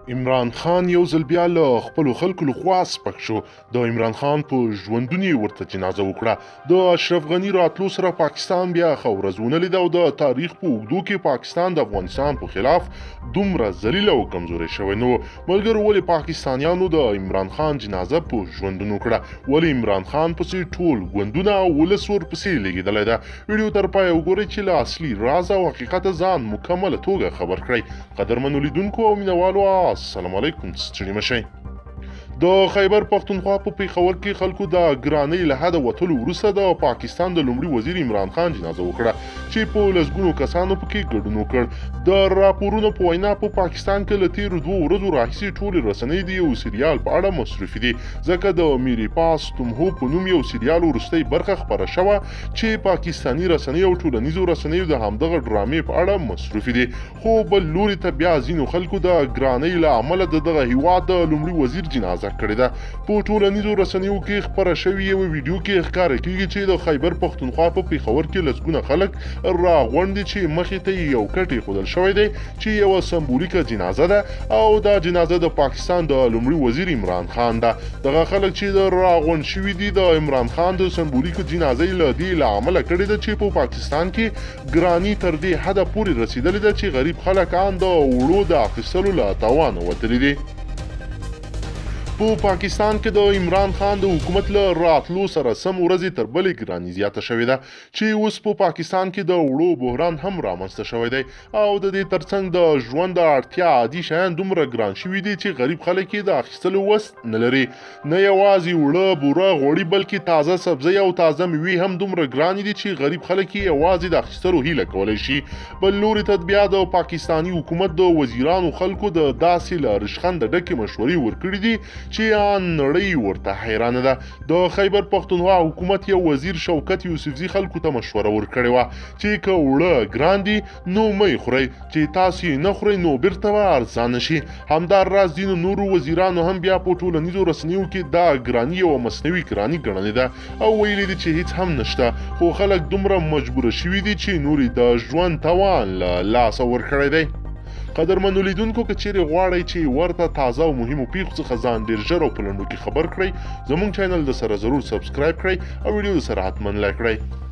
عمران خان یو ځل بیا له خپلو خلکو لخوا سپک شو. د عمران خان په ژوندون یې ورته جنازه وکړه. د اشرف غني راتلو سره پاکستان بیا ښه ورځ ونه لیده او د تاریخ په اوږدو کې پاکستان د افغانستان په خلاف دومره ذلیل او کمزوری شوی نه و. ملګرو، ولې پاکستانیانو د عمران خان جنازه په ژوندون وکړه؟ ولې عمران خان پسې ټول ګوندونه او ولس ورپسې لېږېدلی ده؟ ویډیو تر پایه وګورئ چې له اصلي راز او حقیقته ځان مکمله توګه خبر کړئ. قدرمنو لیدونکو او مینهوالو، السلام علیکم، ستړي مه شئ. د خیبر پښتونخوا په پېښور کې خلکو د ګرانۍ له حده وتلو وروسته د پاکستان د لومړي وزیر عمران خان جنازه وکړه چې په لسګونو کسانو پکې ګډون وکړ. د راپورونو په وینا په پاکستان کې له تېرو 2 ورځو راهیسې ټولې رسنۍ د یو سریال په اړه مصروفې دي، ځکه د میرې پاس تم هو په نوم یو سریال وروستۍ برخه خپره شوه چې پاکستاني رسنۍ او ټولنیزو رسنیو د همدغه ډرامې په اړه مصروفې دي. خو بل لوري ته بیا ځینو خلکو د ګرانۍ له امله د دغه هیواد د لومړي وزیر جنازه کړې ده. په ټولنیزو رسنیو کې خپره شوې یوه ویډیو کې ښکاره کیږي چې د خیبر پښتونخوا په پېښور کې لسګونه خلک راغونډ دي چې مخې ته یې یو کټ ایښودل شوی دی چې یوه سمبولیکه جنازه ده او دا جنازه د پاکستان د لومړي وزیر عمران خان ده. دغه خلک چې د راغونډ شوي دي د عمران خان د سمبولیک جنازې له دې له امله کړې ده چې په پاکستان کې ګراني تر دې حده پورې رسېدلې ده چې غریب خلک ان د اوړو د اخیستلو له توانه وتلي دي. په پاکستان کې د عمران خان د حکومت له راتلو سره سم ورځې تر بلې ګراني زیاته شوې ده چې اوس په پاکستان کې د اوړو بحران هم رامنځته شوی دی او د دې ترڅنګ د ژوند د اړتیا عادي شیان دومره ګران شوي دي چې غریب خلک یې د اخیستلو وس نه لري. نه یوازې اوړه، بوره، غوړي، بلکې تازه سبزۍ او تازه میوې هم دومره ګرانې دي چې غریب خلک یې یوازې د اخیستلو هیله کولی شي. بل لوري ته بیا د پاکستاني حکومت د وزیرانو خلکو د داسې له رشخنده ډکې مشورې ورکړي دي چې ان نړۍ ورته حیرانه ده. د خیبر پښتونخوا حکومت یو وزیر شوکت یوسفزي خلکو ته مشوره ورکړې وه چې که اوړه ګران دي نو مه یې خورئ، چې تاسو یې نه خورئ نو بیرته به ارزانه شي. همدا راز ځینو نورو وزیرانو هم بیا په ټولنیزو رسنیو کې دا ګراني یوه مصنوعي ګراني ګڼلې ده او ویلي دي چې هیڅ هم نشته، خو خلک دومره مجبوره شوي دي چې نور یې د ژوند توان له لاسه ورکړی دی. قدرمنو لیدونکو، که چیرې غواړئ چې ورته تازه او مهمو پیښو څخه ځان ډیر ژر او په لنډو کې خبر کړئ، زموږ چینل د سره ضرور subscribe کړئ او ویډیو د سره حتما like کړئ.